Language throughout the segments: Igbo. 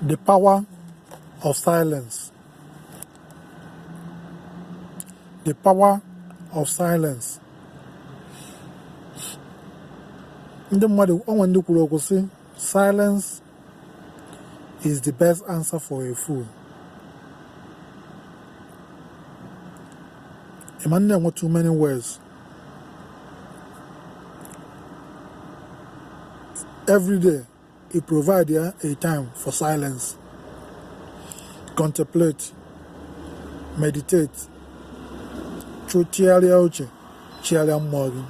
The power of silence. The power of silence. Ndị mmadụ o nwe ndị kwuru okwu sị silence is the best answer for a fool. Ị ma na-enwe too many words. Every day, you provide ya a time for silence. Contemplate, meditate, chụchigharịa uche, chigharịa mmụọ gị.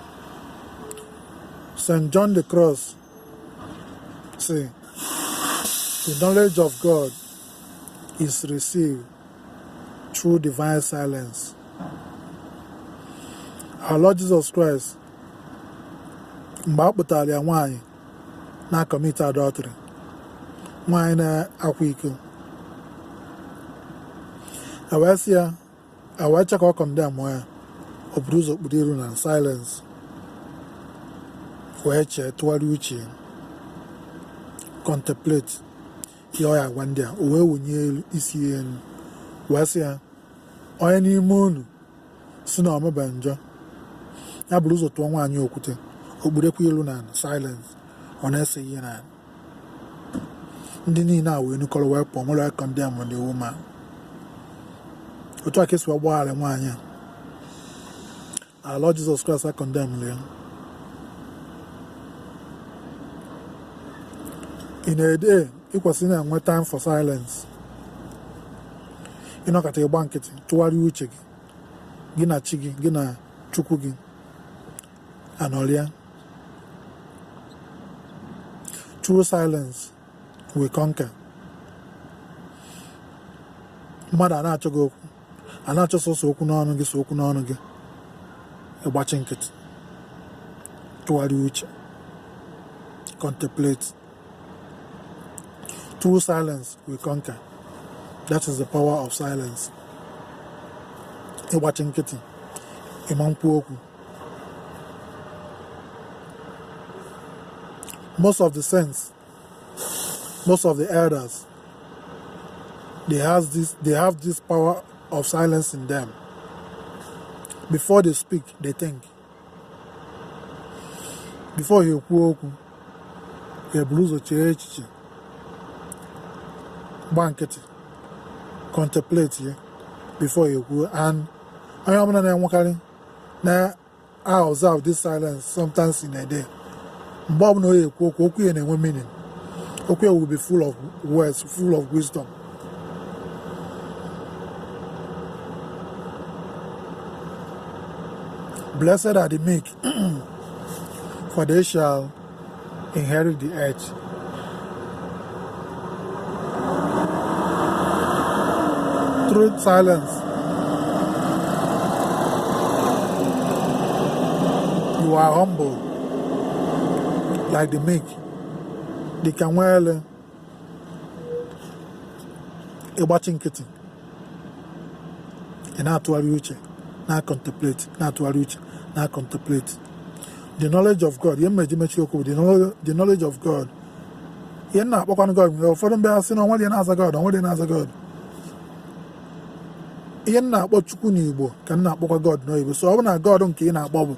St. John the Cross sị, the knowledge of God is received through divine silence. Our Lord Jesus Christ, mgbe a kpụtara ya nwaanyị na-commit adultery, nwaanyị na-akwa iko, e wee sị ya, e wee chee ka ọ condemn ya, o buru ụzọ kpudo iru na silence wee chee, tụgharịa uche, contemplate ihe ọ ya agwa ndị a, o wee wunye isi ya elu wee sị ya, onye n'ime unu sị na o mebe njọ, ya buru ụzọ tụọ nwaanyị okwute. O kpurekwa ilu na silence, ọ na-ese ihe na ndị niile a wee nukọrọ wee pụọ, nwere condemn the woman. Otu a ka esi wee gbaghara nwaanyị a. Our Lord Jesus Christ a condemn ya. In a day, ị kwesịrị na-enwe time for silence. Ịnọkọta ịgba nkịtị, tụgharịa uche gị, gị na chi gị, gị na Chukwu gị anọrịa. Through silence, we conquer. Mmadụ a na-achọ gị okwu, a na-achọ sọsọ okwu n'ọnụ gị, so okwu n'ọnụ gị, ịgbachi nkịtị, tụgharịa uche, contemplate. Through silence we conquer. That is the power of silence. Ịgbachi nkịtị, ịma nkwu okwu. Most of the saints, most of the elders, they have this power of silence in them. Before they speak, they think. Before ha ekwuo okwu, ha eburu ụzọ chee echiche, gba nkịtị, contemplate ya before ha ekwuo. And onye ọbụla na-enwekarị na I observe this silence sometimes in a day, mgbe ọbụla ọ ekwu okwu, okwu ya na-enwe meaning. Okwu ya will be full of words, full of wisdom. Blessed are the meek, for they shall inherit the earth. Through silence, you are humble, like the meek. Dịka nwa ele, ịgbachi nkịtị, ị na-atụgharị uche, na-contemplate, na-atụgharị uche, na-contemplate. The knowledge of God, ihe mmeji mechi okwu bụ the knowledge of God. Ihe m na-akpọkwanụ God, nwere ụfọdụ mgbe ha sị na onwe dị na-aza God, onwe dị na-aza God. Ihe m na-akpọ Chukwu n'Igbo ka m na-akpọkwa God n'oyibo. So ọ bụrụ na God nke ị na-akpọ bụ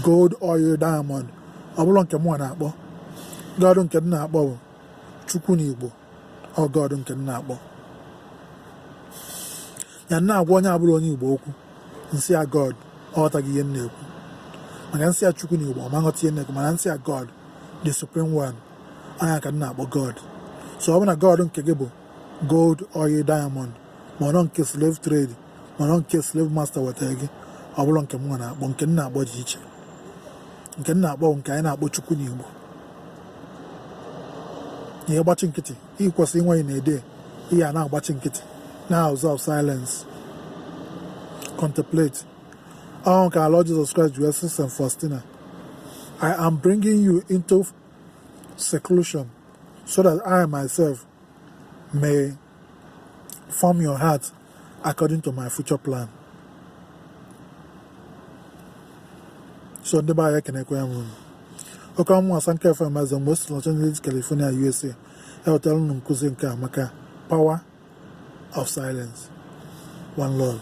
gold, oil, diamond, ọ bụrụ nke mụnwa na-akpọ God, nke m na-akpọ bụ Chukwu n'Igbo, ọ God nke m na-akpọ ya. M na-agwa onye abụrụ onye Igbo okwu, m sị ya God, ọ ghọtaghị ihe m na-ekwu, maka m sị ya Chukwu n'Igbo, ọ ma nghọta ihe m na-ekwu. Mana m sị ya God, the supreme one, anya ka m na-akpọ God. So ọ bụ na God nke gị bụ gold, oil, diamond, ma ọ nọ nke slave trade, ma ọ nọ nke slave master wetara gị, ọ bụrụ nke mụnwa na-akpọ, nke m na-akpọ dị iche. Nke m na-akpọ bụ nke anyị na-akpọ Chukwu n'Igbo. Ihe gbachi nkịtị, ị kwesịrị inwe na ede ihe a na-agbachi nkịtị, na observe silence, contemplate. Ọ ka Lord Jesus Christ wee sị St. Faustina, I am bringing you into seclusion so that I myself may form your heart according to my future plan. So ndị be anyị, ekenekwa ya m unu. Oke ọmụ Asanka FM eze mgbe o si Los Angeles, California, USA. Ewetara unu nkụzi nke a maka power of silence. One love.